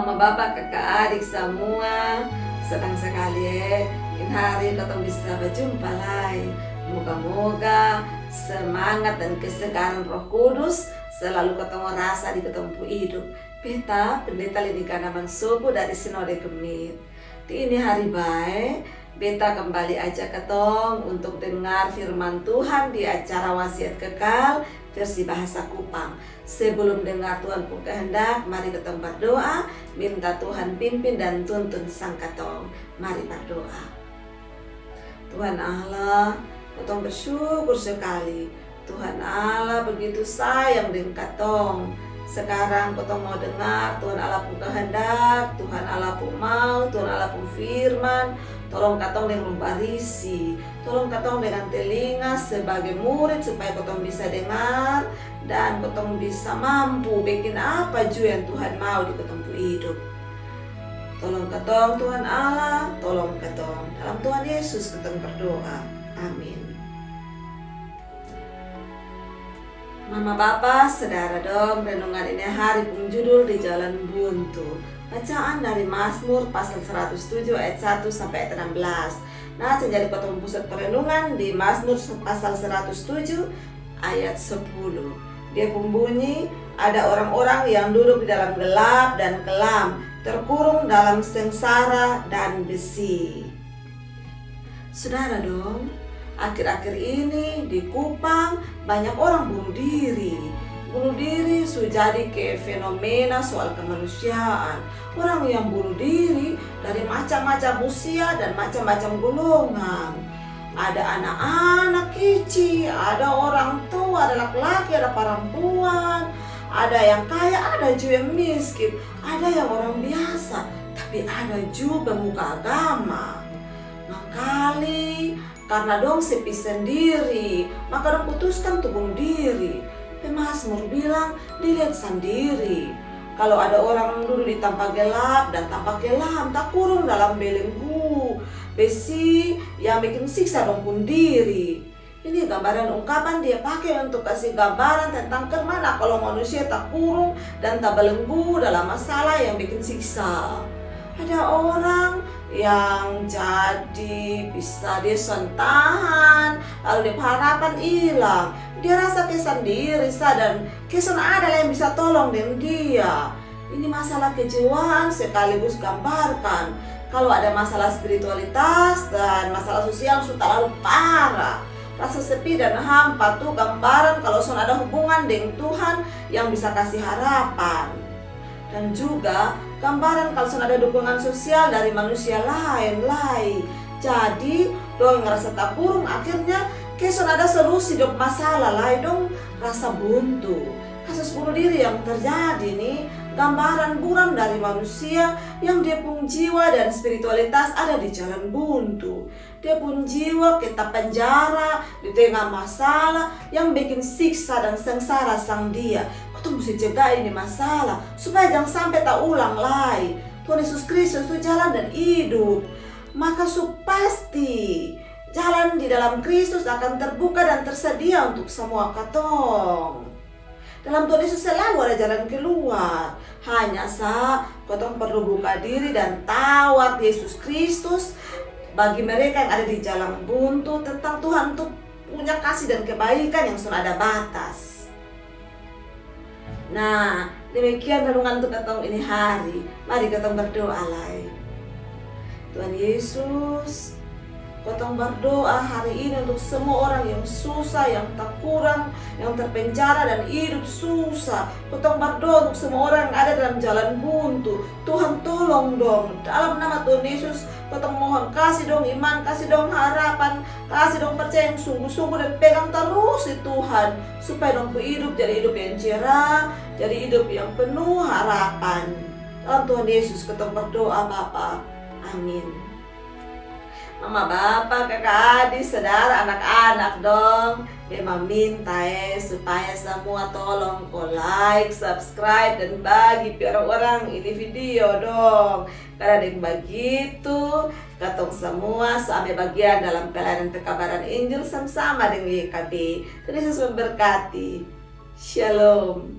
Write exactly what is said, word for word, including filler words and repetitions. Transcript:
Mama, bapa, kaka, adik samua, senang sekali e, ini hari katong bisa bajumpa lai. Moga-moga semangat dan kesegaran Roh Kudus selalu katong rasa di katong pu idup. Beta Pendeta Leni Ganaman Sobu dari Sinode GMIT. Di ini hari bae, beta kembali ajak katong untuk dengar firman Tuhan di acara Wasiat Kekal versi bahasa Kupang. Sebelum dengar Tuhan pung kehendak, mari katong berdoa, minta Tuhan pimpin dan tuntun sang katong. Mari berdoa. Tuhan Allah, katong bersyukur sekali. Tuhan Allah begitu sayang deng katong. Sekarang katong mau dengar Tuhan Allah pung kehendak, Tuhan Allah pung mau, Tuhan Allah pung firman. Tolong katong deng Roh Barisi. Tolong katong dengan telinga sebagai murid supaya katong bisa dengar dan katong bisa mampu bikin apa jua yang Tuhan mau di katong pu hidup. Tolong katong Tuhan Allah, tolong katong. Dalam Tuhan Yesus katong berdoa. Amin. Mama, bapa, saudara dong, renungan ini hari pung judul di jalan buntu. Bacaan dari Mazmur pasal seratus tujuh ayat satu sampai ayat enam belas. Nah, yang jadi katong pusat perenungan di Mazmur pasal seratus tujuh ayat sepuluh. Dia pung bunyi, ada orang-orang yang duduk di dalam gelap dan kelam, terkurung dalam sengsara dan besi. Saudara dong, akhir-akhir ini di Kupang banyak orang bunuh diri. Bunuh diri su jadi ke fenomena soal kemanusiaan. Orang yang bunuh diri dari macam-macam usia dan macam-macam golongan. Ada anak-anak kici, ada orang tua, ada laki-laki, ada parampuan, ada yang kaya, ada jua yang miskin, ada yang orang biasa, tapi ada jua pemuka agama. Mangkali karna dong sepi sendiri, maka dong putuskan tu bunuh diri. Pemazmur bilang, dilihat sandiri. Kalo ada orang dudu di tampa gelap dan tampa kelam, takurung dalam belenggu besi yang bikin siksa dong pung diri. Ini gambaran ungkapan dia pake untuk kasi gambaran tentang karmana kalo manusia takurung dan tabelenggu dalam masalah yang bikin siksa. Ada orang yang jadi bisa dia son tahan, lalu dia pung harapan ilang. Dia rasa ke sandiri sa dan ke son ada lai yang bisa tolong deng dia. Ini masalah kejiwaan sekaligus gambarkan kalo ada masalah spiritualitas dan masalah sosial su talalu parah. Rasa sepi dan hampa tu gambaran kalo son ada hubungan deng Tuhan yang bisa kasi harapan. Dan juga gambaran kalo son ada dukungan sosial dari manusia laen lai. Jadi dong yang rasa takurung akhirnya ke son ada solusi dong masalah lai, dong rasa buntu. Kasus bunuh diri yang terjadi ni gambaran buram dari manusia yang dia pung jiwa dan spiritualitas ada di jalan buntu. Dia pung jiwa ke tapanjara di tenga masalah yang bikin siksa dan sengsara sang dia. Katong musti cegah ini masalah supaya jang sampe taulang lai. Tuhan Yesus Kristus tu jalan dan idup. Maka su pasti jalan di dalam Kristus akan terbuka dan tersedia untuk samua katong. Dalam Tuhan Yesus selalu ada jalan keluar. Hanya sa katong perlu buka diri dan tawar Yesus Kristus bagi mereka yang ada di jalan buntu tentang Tuhan tu punya kasih dan kebaikan yang son ada batas. Nah, demikian renungan untuk katong ini hari. Mari katong berdoa lai. Tuhan Yesus, katong berdoa hari ini untuk semua orang yang susah, yang takurang, yang terpenjara dan hidup susah. Katong berdoa untuk semua orang yang ada dalam jalan buntu. Tuhan tolong dong. Dalam nama Tuhan Yesus, katong mohon kasi dong iman, kasi dong harapan, kasi dong percaya yang sungguh-sungguh dan pegang tarus di Tuhan. Supaya dong pu hidup jadi hidup yang cerah, jadi hidup yang penuh harapan. Dalam Tuhan Yesus katong berdoa Bapa. Amin. Mama, bapa, kaka, adi, saudara, anak-anak dong, beta maminta e supaya samua tolong ko like, subscribe dan bagi pi orang-orang ini video dong. Karna deng bagitu katong samua su ambe bagian dalam pelayanan pekabaran Injil sama-sama deng Y K B. Tuhan Yesus memberkati. Shalom.